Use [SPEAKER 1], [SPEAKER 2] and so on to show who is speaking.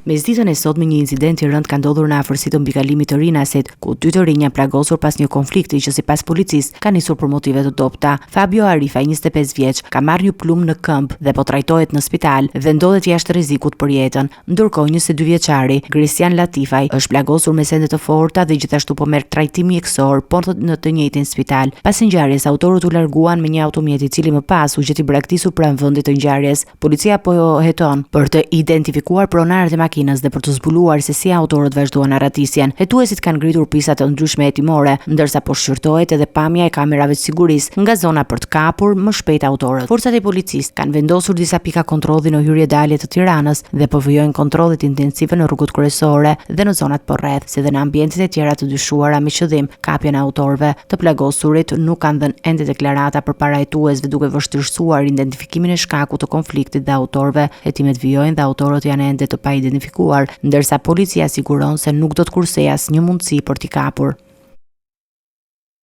[SPEAKER 1] Mesditën e sotme një incident i rëndë ka ndodhur në afërsi të mbikalimit të Rinasit, ku dy të rinj janë plagosur pas një konflikti që sipas policisë ka nisur për motive të dobëta. Fabio Arifaj, 25 vjeç, ka marrë një plumb në këmbë dhe po trajtohet në spital dhe ndodhet jashtë rrezikut për jetën. Ndërkohë, 22 vjeçari, Kristian Latifaj, është plagosur me sende të forta dhe gjithashtu po merr trajtim mjekësor po në të njëjtin spital. Pas ngjarjes, autorët u larguan me një automjet i cili më pas u gjet i braktisur pranë vendit të ngjarjes. Policia po heton për të identifikuar pronarët e makinës dhe për të zbuluar se si autorët vazhduan arratisjen. Hetuesit kanë ngritur pista të ndryshme hetimore, ndërsa po shqyrtohet edhe pamja e kamerave të sigurisë nga zona për të kapur më shpejt autorët. Forcat e policisë kanë vendosur disa pika kontrolli në hyrje-dalje të Tiranës dhe po vijojnë kontrollet intensive në rrugët kryesore dhe në zonat përreth, si dhe në ambientet e tjera të dyshuara me qëllim kapjen e autorëve. Të plagosurit nuk kanë dhënë ende deklarata përpara hetuesve duke vështirësuar identifikimin e shkakut të konfliktit dhe autorëve. Hetimet vijojnë dhe autorët janë ende të paidentifikuar, ndërsa policia siguron se nuk do të kursejë asnjë mundësi për t'i kapur.